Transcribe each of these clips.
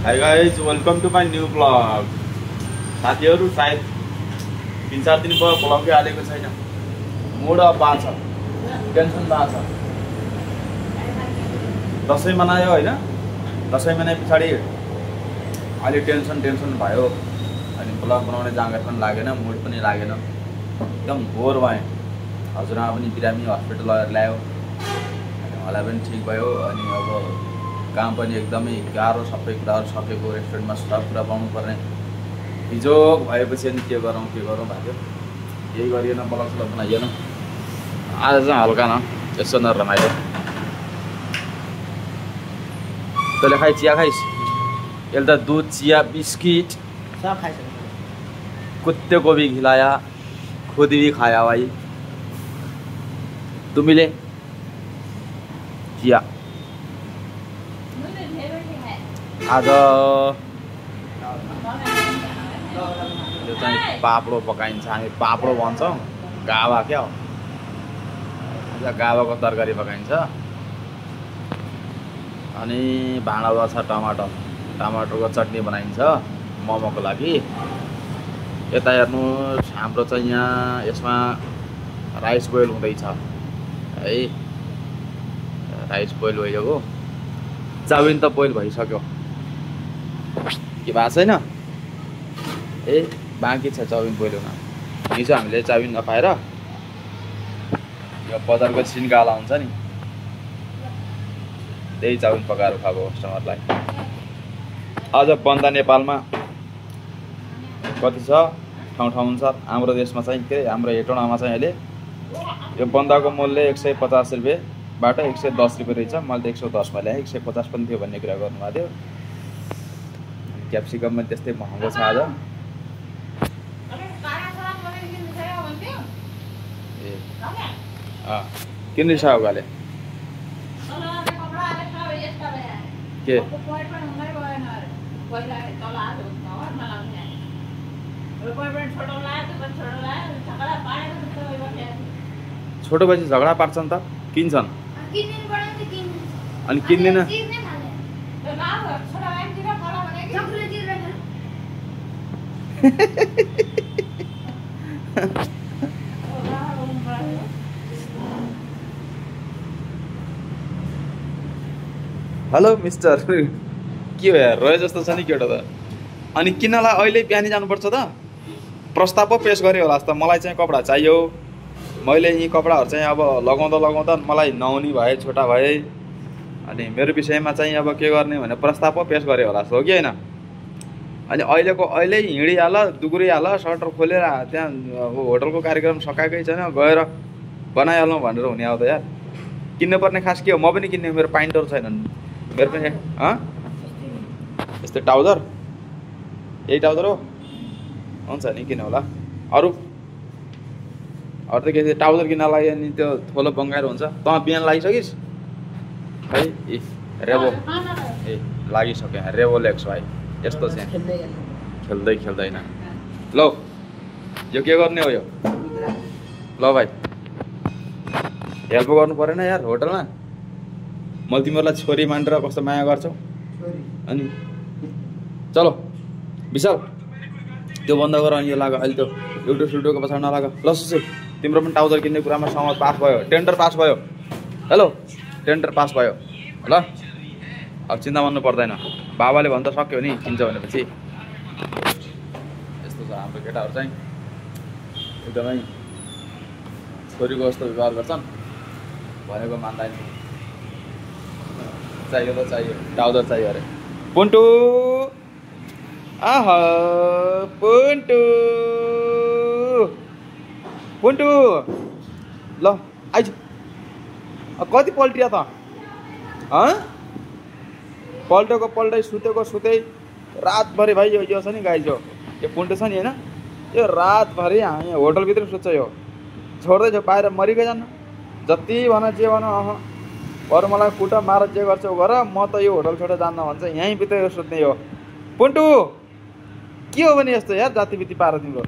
Hi guys welcome to my new blog. साथीहरू सायद 3-4 दिन भयो ब्लगै हालेको छैन। मुड अफ भएको छ, टेन्सन भएको छ। दसैँ मनायो होइन, दसैँ मनाए पछाडि अलि टेन्सन भयो। अनि ब्लग बनाउने जाँगर पनि लागेन, मुड पनि लागेन, एकदम बोर भएँ। हजुरआमा पनि बिरामी हस्पिटल लगेर ल्यायो, अनि मलाई पनि ठिक भयो। अनि अब काम पनि एकदमै गाह्रो, सबै कुराहरू सकेको, रेस्टुरेन्टमा सब कुरा पाउनु पर्ने। हिजो भएपछि अनि के गरौँ भएको थियो। केही गरिएन, ब्लग स्लग बनाइएन। आज चाहिँ हल्का न यसो न रमाइलो। तैँले खाइ चिया खाइस्? यसले त दुध चिया बिस्किट सब खाइसक्यो। कुत्ते को भी खिलाया, खुद भी खाया भाई। तुमीले चिया आज यो चाहिँ पापडो पकाइन्छ। हामी पापडो भन्छौँ, गावा क्या हो, गावाको तरकारी पकाइन्छ। अनि भाँडा छ टमाटरको चटनी बनाइन्छ मोमोको लागि। यता हेर्नुहोस्, हाम्रो चाहिँ यहाँ यसमा राइस बोइल हुँदैछ है। राइस बोइल भइसक्यो, चाउमिन त बोइल भइसक्यो। के भएको छैन? ए बाँकी छ चाउमिन बोइल हुन। हिजो हामीले चाउमिन नखाएर यो बजारको सिन्काला हुन्छ नि, त्यही चाउमिन पकाएर खुवाएको कस्टमरलाई। आज बन्दा नेपालमा कति छ ठाउँ हुन्छ। हाम्रो देशमा चाहिँ के हाम्रो हेटौँडामा चाहिँ अहिले यो बन्दाको मूल्य 150 रुपियाँबाट 110 रुपियाँ रहेछ। मैले त 110 मा ल्याएँ, 150 पनि थियो भन्ने कुरा गर्नुभएको थियो। क्याप्सिकम पनि त्यस्तै महँगो छ आज। ए किन रिसायो गाले? के छोटो बजी झगडा पार्छन् त, किन्छन् अनि किन्दैन। हेलो मिस्टर, के हो यार, रहे जस्तो छ नि केटा त। अनि किन्नलाई अहिले बिहानै जानुपर्छ त? प्रस्ताव पो पेस गरेँ होला त। मलाई चाहिँ कपडा चाहियो, मैले यी कपडाहरू चाहिँ अब लगाउँदा मलाई नहुने भए, छोटा भए। अनि मेरो विषयमा चाहिँ अब के गर्ने भने प्रस्ताव पो पेस गरेँ होला जस्तो हो कि होइन? अनि अहिले हिँडिहाल, दुग्रिहाल, सटर खोलेर त्यहाँ होटलको कार्यक्रम सकाएकै छैन, गएर बनाइहाल्नु भनेर हुने आउँदा यार। किन्नुपर्ने खास के हो? म पनि किन्ने, मेरो पाइन्टहरू छैनन्। मेरो पनि यस्तै ट्राउजर, यही ट्राउजर हो हुन्छ नि, किन होला? अरू त के ट्राउजर किन्न लागि अनि त्यो थोलो बङ्गाएर हुन्छ। त बिहान लागिसकिस् है? ए रेबो, ए लागिसक्यो रेबो लेक्स भाइ। यस्तो चाहिँ खेल्दैन। ल यो के गर्ने हो यो? ल भाइ हेल्प गर्नु परेन यार होटलमा। मैले तिमीहरूलाई छोरी मानेर कस्तो माया गर्छौ। अनि चलो विशाल त्यो बन्द गर। अनि यो लाग, अहिले त्यो युट्युब सुट्युबको पछाडि नलाग। ल सुसु, तिम्रो पनि ट्राउजर किन्ने कुरामा सहमत पास भयो, टेन्डर पास भयो। हेलो टेन्डर पास भयो ल। अब चिन्ता मान्नु पर्दैन, बाबाले भन्न त सक्यो नि किन्छ भनेपछि। यस्तो छ हाम्रो केटाहरू चाहिँ, एकदमै छोरीको जस्तो व्यवहार गर्छन्, भनेको मान्दैन। चाहियो त चाहियो, ट्राउजर चाहियो अरे। पुन्टु आह पुन्टु ल आइज। कति पल्टिया त? पल्टेको पल्टै, सुतेको सुतै, रातभरि भाइ यो छ नि गाई, यो पुन्टु छ नि होइन, यो रातभरि हामी होटलभित्र सुत्छ। यो छोड्दैछ बाहिर मरिकै जान्न। जति भन जे भन, अरू मलाई कुट मार जे गर्छ गर, म त यो होटल छोडेर जान्न भन्छ। यहीँ भित्र सुत्ने हो। पुन्टु के हो भने यस्तो यार जातिविति पार तिम्रो?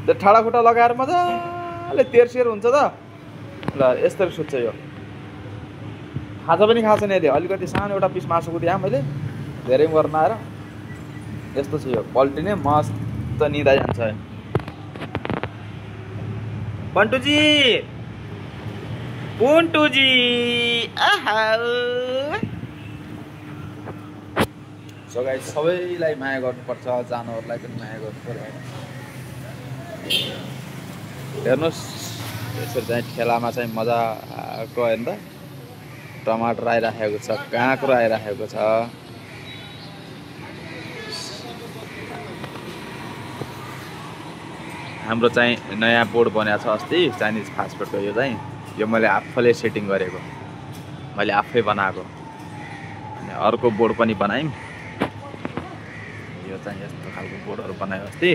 त्यो ठाडा खुट्टा लगाएर मजाले तेर्सेर हुन्छ त। ल यस्तरी सुत्छ यो। खाजा पनि खाएको छैन यसले। अलिकति सानो एउटा पिस मासुको दिएँ मैले, धेरै गर्न आएर यस्तो छ यो पल्टिने मस्त निदा जान्छ पन्टुजी पुन्टुजी आहा सो गाइस सबैलाई माया गर्नुपर्छ जानवरलाई पनि माया गर्नु पर्यो हेर्नुहोस् यसरी चाहिँ ठेलामा चाहिँ मजाको हेर्नु त टमाटर आइराखेको छ काँक्रो आइराखेको छ हाम्रो चाहिँ नयाँ बोर्ड बनाएको छ अस्ति चाइनिज फास्टफुडको यो मैले आफैले सेटिङ गरेको मैले आफै बनाएको अनि अर्को बोर्ड पनि बनायौँ यो चाहिँ यस्तो खालको बोर्डहरू बनायो अस्ति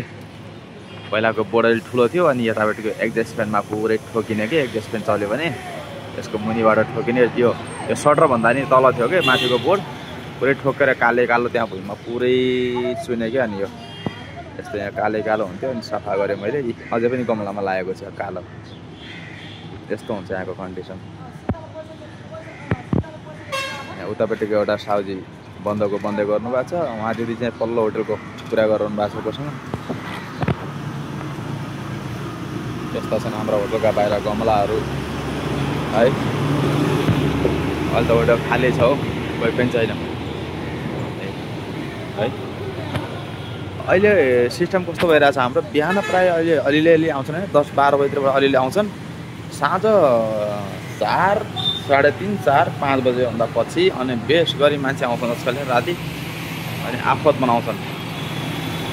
पहिलाको बोर्ड अलि ठुलो थियो अनि यतापट्टिको एक्जस्ट फ्यानमा पुरै ठोकिने कि एक्जस्ट फ्यान चल्यो भने यसको मुनिबाट ठोकिने यो सटर भन्दा नि तल थियो कि माथिको बोर्ड पुरै ठोकेर कालो त्यहाँ भुइँमा पुरै सुने कि अनि यो यस्तो यहाँ कालो हुन्थ्यो अनि सफा गरेँ मैले अझै पनि गमलामा लागेको छ कालो यस्तो हुन्छ यहाँको कन्डिसन यहाँ उतापट्टिको एउटा साउजी बन्दै गर्नुभएको छ उहाँ दिदी चाहिँ पल्लो होटलको कुरा गराउनु भएको छ कोसँग यस्ता छन् हाम्रो होटलका बाहिर गमलाहरू है अहिले त होटल खाली छ हौ कोही पनि छैन है अहिले सिस्टम कस्तो भइरहेछ हाम्रो बिहान प्रायः अहिले अलिअलि आउँछन् होइन 10-12 बजीतिर अलिअलि आउँछन् साँझ 4, 3:30, 4, 5 बजेभन्दा पछि अनि बेस गरी मान्छे आउँछन् आजकल राति अनि आफत बनाउँछन्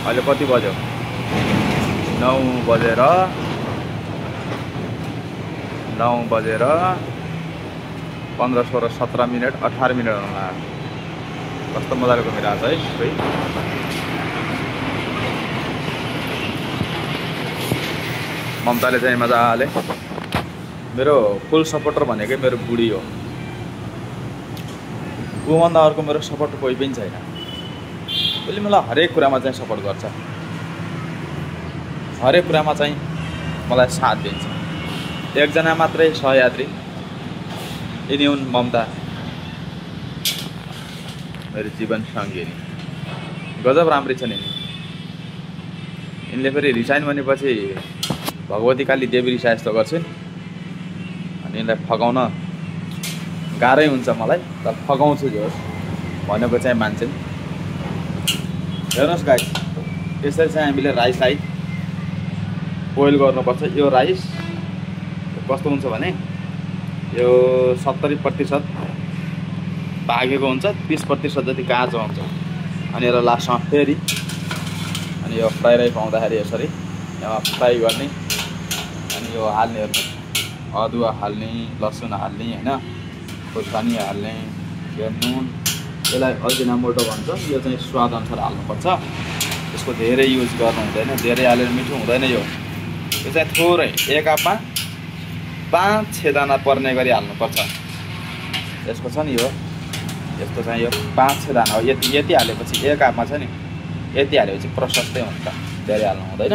अहिले कति बज्यो 9 बजेर 15, 16, 17 मिनट 18 मिनट होला कस्तो मजाले घुमिरहेछ है सबै ममताले चाहिँ मजाले मेरो फुल सपोर्टर भनेकै मेरो बुढी हो ऊभन्दा अर्को मेरो सपोर्ट कोही पनि छैन उसले मलाई हरेक कुरामा चाहिँ सपोर्ट गर्छ हरेक कुरामा चाहिँ मलाई साथ दिन्छ एकजना मात्रै सहयात्री यिनी हुन् ममता मेरो जीवन सङ्गिनी गजब राम्री छन् यिनले फेरि रिसाइन भनेपछि भगवती काली देवी रिसा यस्तो गर्छन् अनि यिनलाई फगाउन गाह्रै हुन्छ मलाई तर फगाउँछु जो भनेको चाहिँ मान्छन् हेर्नुहोस् गाइस यसरी चाहिँ हामीले राइसलाई बोइल गर्नुपर्छ यो राइस कस्तो हुन्छ भने यो 70% पाकेको हुन्छ 30% जति काँचो हुन्छ अनि यसलाई लास्टमा फेरि अनि यो फ्राई राइस पाउँदाखेरि यसरी यहाँ फ्राई गर्ने अनि यो हाल्ने हेर्नु अदुवा हाल्ने लसुन हाल्ने होइन खोर्सानी हाल्ने यो नुन यसलाई अजिनामोटो भन्छ यो चाहिँ स्वाद अनुसार हाल्नुपर्छ यसको धेरै युज गर्नु हुँदैन धेरै हालेर मिठो हुँदैन यो चाहिँ थोरै एक आपमा 5-6 दाना पर्ने गरी हाल्नुपर्छ यसको छ नि यो यस्तो चाहिँ यो 5-6 दाना हो यति हालेपछि एक आपमा छ नि यति हालेपछि प्रशस्तै हुन्छ धेरै हाल्नु हुँदैन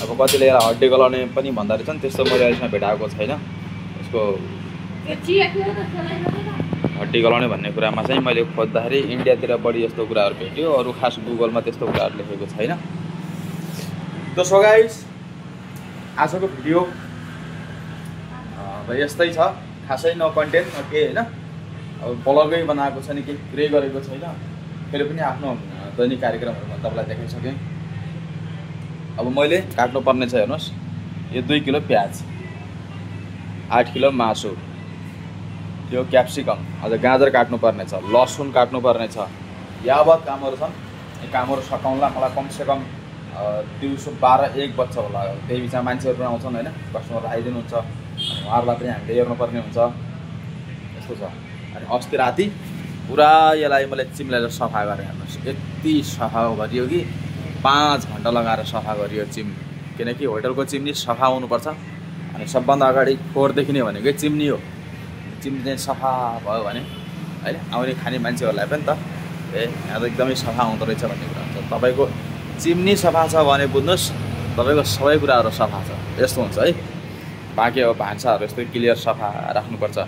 अब कतिले यसलाई हड्डी गलाउने पनि भन्दो रहेछन् त्यस्तो मैले अहिलेसम्म भेटाएको छैन यसको हड्डी गलाउने भन्ने कुरामा चाहिँ मैले खोज्दाखेरि इन्डियातिर बढी यस्तो कुराहरू भेट्यो अरू खास गुगलमा त्यस्तो कुराहरू लेखेको छैन त सो गाइस आजको भिडियो यस्तै छ खासै न कन्टेन्ट न केही होइन अब ब्लगै बनाएको छैन केही पुरै गरेको छैन मैले पनि आफ्नो दैनिक कार्यक्रमहरूमा तपाईँलाई देखाइसकेँ अब मैले काट्नुपर्ने छ हेर्नुहोस् यो 2 किलो प्याज 8 किलो मासु यो क्याप्सिकम अझ गाजर काट्नुपर्ने छ लसुन काट्नुपर्ने छ यावत कामहरू छन् यो कामहरू सकाउनला मलाई कमसेकम दिउँसो 12-1 बज्छ होला त्यही बिचमा मान्छेहरू आउँछन् होइन कस्टमर आइदिनुहुन्छ उहाँहरूलाई पनि हामीले हेर्नुपर्ने हुन्छ यस्तो छ अनि अस्ति राति पुरा यसलाई मैले चिम्लेर सफा गरेँ हेर्नुहोस् यति सफा गरियो कि 5 घन्टा लगाएर सफा गरियो किनकि होटलको चिम्नी सफा हुनुपर्छ अनि सबभन्दा अगाडि फोहोर देखिने भनेकै चिम्नी हो चिम्नी चाहिँ सफा भयो भने होइन आउने खाने मान्छेहरूलाई पनि त यहाँ त एकदमै सफा हुँदो रहेछ भन्ने कुरा हुन्छ तपाईँको चिम्नी सफा छ भने बुझ्नुहोस् तपाईँको सबै कुराहरू सफा छ यस्तो हुन्छ है बाँकी अब भान्साहरू यस्तो क्लियर सफा राख्नुपर्छ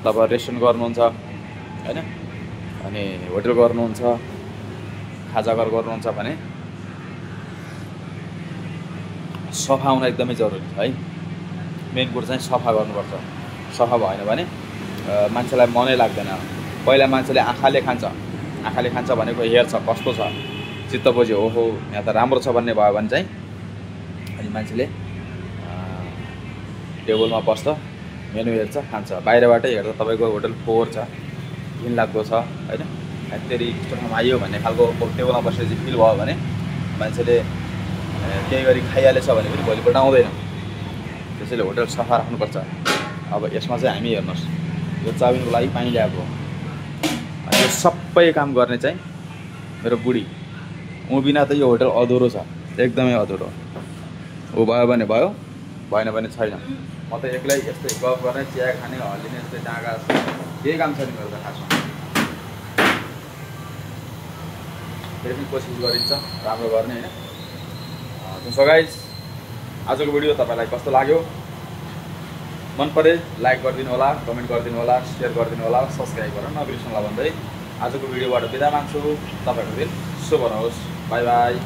तपाईँ रेस्टुरेन्ट गर्नुहुन्छ होइन अनि होटल गर्नुहुन्छ, खाजा घर गर्नुहुन्छ भने सफा हुन एकदमै जरुरी छ है। मेन कुरो चाहिँ सफा गर्नुपर्छ। सफा भएन भने मान्छेलाई मनै लाग्दैन। पहिला मान्छेले आँखाले खान्छ भनेको हेर्छ कस्तो छ, चित्त बुझ्यो ओहो यहाँ त राम्रो छ भन्ने भयो भने चाहिँ अनि मान्छेले टेबलमा बस्छ, मेनु हेर्छ, खान्छ। बाहिरबाटै हेर्दा तपाईँको होटल फोहोर छ, घिनलाग्दो छ होइन, फेरि यस्तो ठाउँमा आइयो भन्ने खालको टेबलमा बसेपछि फिल भयो भने मान्छेले केही गरी खाइहालेछ भने पनि भोलिपल्ट आउँदैन। त्यसैले होटल सफा राख्नुपर्छ। अब यसमा चाहिँ हामी हेर्नुहोस्, यो चाउमिनको लागि पानी ल्याएको, अनि यो सबै काम गर्ने चाहिँ मेरो बुढी। ऊ बिना त यो होटल अधुरो छ, एकदमै अधुरो। ऊ भयो भने भयो, भएन भने छैन। म त एक्लै यस्तै गफ गर्ने, चिया खाने, हल्लिने, यस्तै डाँगा केही काम छैन मेरो त खासमा। फेरि पनि कोसिस गरिन्छ राम्रो गर्ने होइन। सो गाइस, आजको भिडियो तपाईँलाई कस्तो लाग्यो? मन परे लाइक गरिदिनु होला, कमेन्ट गरिदिनु होला, सेयर गरिदिनु होला, सब्सक्राइब गर्न नबिर्सनु होला भन्दै आजको भिडियोबाट बिदा माग्छु। तपाईँको दिन शुभ रहोस्। By by.